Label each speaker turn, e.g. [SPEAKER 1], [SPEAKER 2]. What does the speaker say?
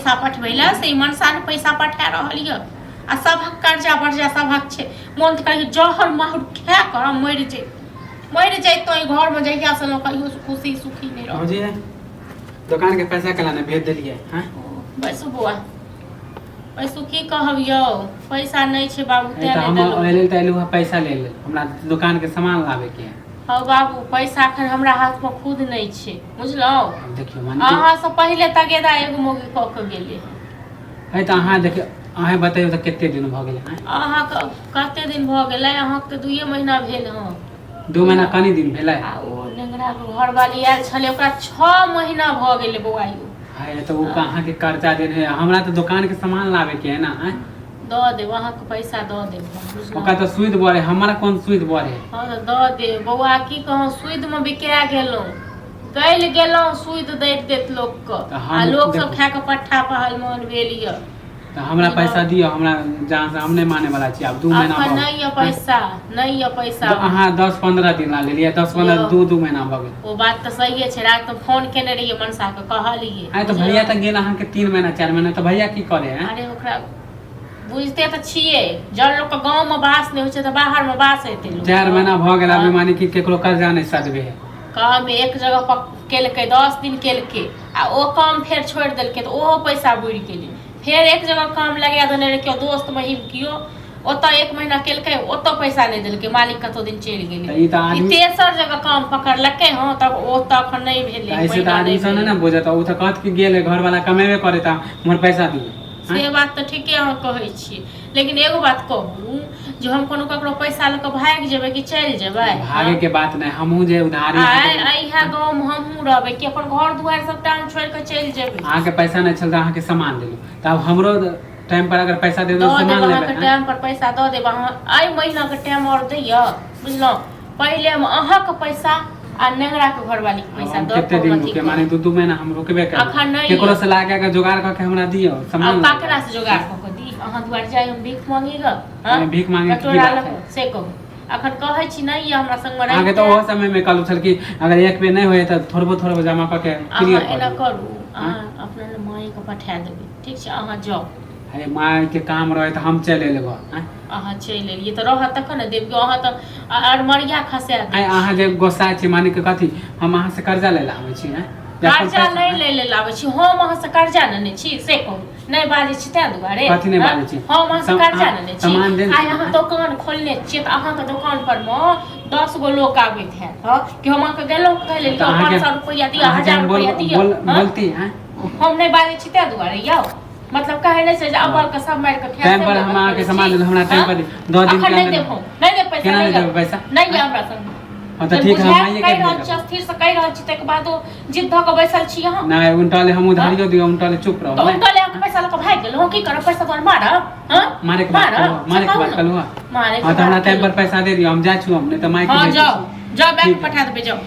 [SPEAKER 1] पैसा पठबै लए से ई मनसा ने पैसा पठा रहल यऽ आ सभक कर्जा बर्जा सभक छै। मोन तऽ करै जहर माहुर खा कऽ मरि जाइ, मरि जैतहुँ एहि घरमे जहियासँ लोक कहियो खुशी सुखी नहि रहल।
[SPEAKER 2] भौजी, दोकान के पैसा केला ने भेज देलियै? हैं?
[SPEAKER 1] बैसू बौआ, बैसू। की कहब यौ, पैसा नहि छै बाबू,
[SPEAKER 2] तऽ
[SPEAKER 1] तें नहि
[SPEAKER 2] हम
[SPEAKER 1] देलहुँ।
[SPEAKER 2] ओहि लेल तऽ एलहुँ हँ पैसा लेल, हमरा दोकान के सामान लाबे के है।
[SPEAKER 1] हौ बाबू, पैसा एखन हमरा हाथमे खुद नहि छै, बुझलहुँ?
[SPEAKER 2] आब देखियौ माने कि-
[SPEAKER 1] अहाँसँ पहिले तगेदा एगो मौगी कऽ के गेलै।
[SPEAKER 2] है तऽ अहाँ देखियौ, अहाँ बतैयौ तऽ कते दिन भऽ गेलै, आँय?
[SPEAKER 1] अहाँके कते दिन भऽ गेलै? अहाँके तऽ 2 महीना भेल हँ।
[SPEAKER 2] 2 महीना कनि दिन भेलै?
[SPEAKER 1] आ ओ नेंगराके घरवाली आयल छलै, ओकरा 6 महीना भऽ गेलै बौआ यौ।
[SPEAKER 2] है तऽ ओ अहाँके कर्जा देने है, हमरा तऽ दोकान के सामान लाबे के है ना, आँय?
[SPEAKER 1] दऽ देब, अहाँके पैसा दऽ देब हम, बुझलहुँ?
[SPEAKER 2] ओकरा तऽ सुइद बढ़े, हमरा कोन सुइद बढ़े?
[SPEAKER 1] हँ तऽ दऽ देब बौआ। की कहूँ, सूदिमे बिका गेलहुँ, गलि गेलहुँ। सूदि दैत दैत लोकके
[SPEAKER 2] तऽ हम
[SPEAKER 1] आ लोक सब
[SPEAKER 2] देखू।
[SPEAKER 1] खा कऽ पट्ठा पहलमान भेल यऽ।
[SPEAKER 2] तऽ हमरा पैसा दिअ, हमरा जहाँ से हम नहि माने वाला छी। आब 2 महीना
[SPEAKER 1] अखन
[SPEAKER 2] भऽ
[SPEAKER 1] नहि यऽ पैसा, नहि यऽ पैसा।
[SPEAKER 2] गेल। अहाँ 10-15 दिन ला लेलियै, 10-15
[SPEAKER 1] यौ।
[SPEAKER 2] 2-2 महीना भऽ गेल।
[SPEAKER 1] ओ बात तऽ सहिए छै। रातिमे फोन केने रहियै मनसाके, कहलियै।
[SPEAKER 2] आइ तऽ भैया तऽ गेल अहाँके 3 महीना 4 महीना, तऽ भैया की करे हैं?
[SPEAKER 1] अरे, ओकरा बुझते तऽ छियै, जब लोकके गाँवमे बास नहि होइ छै तऽ बाहरमे बास हेतै लोकके?
[SPEAKER 2] 4 महीना भऽ गेल आब, माने कि केकरो कर्जा नहि सधबे है।
[SPEAKER 1] काम एक जगह पर केलकै, 10 दिन केलकै आ ओ काम फेर छोड़ि देलकै, तऽ ओहो पैसा बुड़ि गेलै। फेर एक जगह काम लगा देने रहै केओ दोस्त महिम केओ, ओतऽ एक महीना केलकै, ओतऽ पैसा नहि देलकै मालिक, कतौ दिन चलि गेलै।
[SPEAKER 2] तऽ ई तऽ
[SPEAKER 1] ई
[SPEAKER 2] आदमी
[SPEAKER 1] तेसर जगह काम पकड़लकै हँ, तब ओ तऽ एखन नहि भेलै,
[SPEAKER 2] तऽ ऐसे तऽ
[SPEAKER 1] महीना
[SPEAKER 2] आदमी
[SPEAKER 1] नहि
[SPEAKER 2] सब नहि
[SPEAKER 1] भेलै।
[SPEAKER 2] ने बुझत, ओ तऽ कहत कि गेल घर वाला कमेबे करे तऽ हमर पैसा दियौ।
[SPEAKER 1] से बात तऽ ठीके अहाँ कहै छियै, लेकिन एगो बात कहू जे हम कोनो ककरो पैसा लऽ कऽ भागि जेबै कि चलि जेबै?
[SPEAKER 2] भागे के बात नहि, हमहूँ जे उधारी
[SPEAKER 1] आइ इएह गाँवमे हमहूँ रहबै कि अपन घर दुआरि सबटा हम छोड़ि कऽ चलि जेबै?
[SPEAKER 2] अहाँके पैसा नहि छल तऽ अहाँके सामान लेलहुँ, तऽ आब हमरो टाइम पर अगर पैसा दे दो,
[SPEAKER 1] दऽ देब
[SPEAKER 2] सामान लेबै।
[SPEAKER 1] अहाँके टाइम पर पैसा दऽ देब। अहाँ एहि महीनाके टाइम आओर दैय, बुझलहुँ? पहिले हम अहाँके पैसा आ नेंगराके घरवालीके पैसा
[SPEAKER 2] हम
[SPEAKER 1] दऽ
[SPEAKER 2] कते
[SPEAKER 1] कऽ
[SPEAKER 2] दिन
[SPEAKER 1] अथी
[SPEAKER 2] रुके
[SPEAKER 1] करब।
[SPEAKER 2] माने 2-2 महीना हम रुकबे
[SPEAKER 1] अखन
[SPEAKER 2] करब।
[SPEAKER 1] नहि
[SPEAKER 2] केकरो
[SPEAKER 1] यऽ।
[SPEAKER 2] से ला के जोगाड़ कऽ के हमरा दियौ सामान
[SPEAKER 1] आब
[SPEAKER 2] लाके।
[SPEAKER 1] ककरा से जोगाड़ कऽ कऽ दी? अहाँ दुआरि जाइ हम भीख मांगी गऽ?
[SPEAKER 2] नहि, भीख मांगे के की
[SPEAKER 1] कटोरा
[SPEAKER 2] बात
[SPEAKER 1] लऽ
[SPEAKER 2] है?
[SPEAKER 1] कऽ? से कहू, अखन कहै छी नहि यऽ हमरा संगमे
[SPEAKER 2] अहाँके तऽ
[SPEAKER 1] रहिते।
[SPEAKER 2] ओहो समय मे कहलहुँ छल कि अगर एक बेर नहि होय तऽ थोड़बो थोड़बो जमा कऽ के
[SPEAKER 1] अहाँ
[SPEAKER 2] क्लियर कऽ
[SPEAKER 1] एना
[SPEAKER 2] दियौ।
[SPEAKER 1] करू, अहाँ अपना लए माँके पठा देबै, ठीक छै? अहाँ जाउ।
[SPEAKER 2] अरे, माय के काम रहे तऽ हम चलि एलहुँ आँय?
[SPEAKER 1] अहाँ चलि एलियै तऽ रहत तखन ने देब? अहाँ तऽ अरमरिया खसा दै।
[SPEAKER 2] आँय, अहाँ जे गोस्सा छी माने कि कथी? हम अहाँ से कर्जा लै लए आबै छी आँय? जे अपन
[SPEAKER 1] कर्जा
[SPEAKER 2] पैसा-
[SPEAKER 1] नहि लै लेल आबै छी हम। अहाँ से कर्जा नेने छी से कहू, नहि बाजै छी ताहि दुआरे।
[SPEAKER 2] कथी नहि
[SPEAKER 1] हँ?
[SPEAKER 2] बाजै छी?
[SPEAKER 1] हम अहाँ से कर्जा नेने छी?
[SPEAKER 2] सामान देने
[SPEAKER 1] आइ
[SPEAKER 2] छी?
[SPEAKER 1] अहाँ दोकान खोलने छियै तऽ अहाँके दोकान पर मे 10 गो लोक आबैत हैत, हँ? कि हम अहाँके गेलहुँ कहै लेल
[SPEAKER 2] तऽ अहाँके
[SPEAKER 1] 500 रुपैआ दिअ,
[SPEAKER 2] अहाँके
[SPEAKER 1] 1000
[SPEAKER 2] हम बोल
[SPEAKER 1] रुपैआ दिअ,
[SPEAKER 2] बोल
[SPEAKER 1] हँ?
[SPEAKER 2] बोलती आँय?
[SPEAKER 1] हम नहि बाजै छी ताहि दुआरे यौ। मतलब कहै नहि छै जे अब्बल के सब मारि कऽ
[SPEAKER 2] टाइम पर हम अहाँके सामान देलहुँ, हमरा टाइम पर 10 दिन
[SPEAKER 1] अखन
[SPEAKER 2] के
[SPEAKER 1] नहि
[SPEAKER 2] अन्दर।
[SPEAKER 1] देब हम, नहि देब पैसा।
[SPEAKER 2] केना नहि
[SPEAKER 1] नहि
[SPEAKER 2] देबै पैसा?
[SPEAKER 1] नहि यऽ हमरा संग।
[SPEAKER 2] हँ तऽ ठीक है, हम आइए के
[SPEAKER 1] कहि रहल
[SPEAKER 2] भेजब।
[SPEAKER 1] छी, स्थिर से कहि रहल छी, ताहिके बादो जिद धऽ कऽ बैसल छी अहाँ।
[SPEAKER 2] नहि, उनटले हम उधारियो दियौ, उनटले चुप रहू।
[SPEAKER 1] तऽ
[SPEAKER 2] नहि
[SPEAKER 1] उनटले अहाँके पैसा लऽ कऽ भागि गेलहुँ? की करब पैसा तोहर? मारब? हँ?
[SPEAKER 2] मारे के बात
[SPEAKER 1] मारब?
[SPEAKER 2] करू, मारे के
[SPEAKER 1] से
[SPEAKER 2] बात
[SPEAKER 1] कहू
[SPEAKER 2] करू।
[SPEAKER 1] ने। मारे के
[SPEAKER 2] हाँ तऽ हमरा
[SPEAKER 1] बात
[SPEAKER 2] टाइम पर
[SPEAKER 1] केलहुँ।
[SPEAKER 2] पैसा दे दियौ, हम जाइ छी, हम नहि तऽ माइक
[SPEAKER 1] हँ,
[SPEAKER 2] भेज दै
[SPEAKER 1] जाउ
[SPEAKER 2] छी।
[SPEAKER 1] जाउ, बैंक
[SPEAKER 2] ठीक है।
[SPEAKER 1] पठा देबै, जाउ।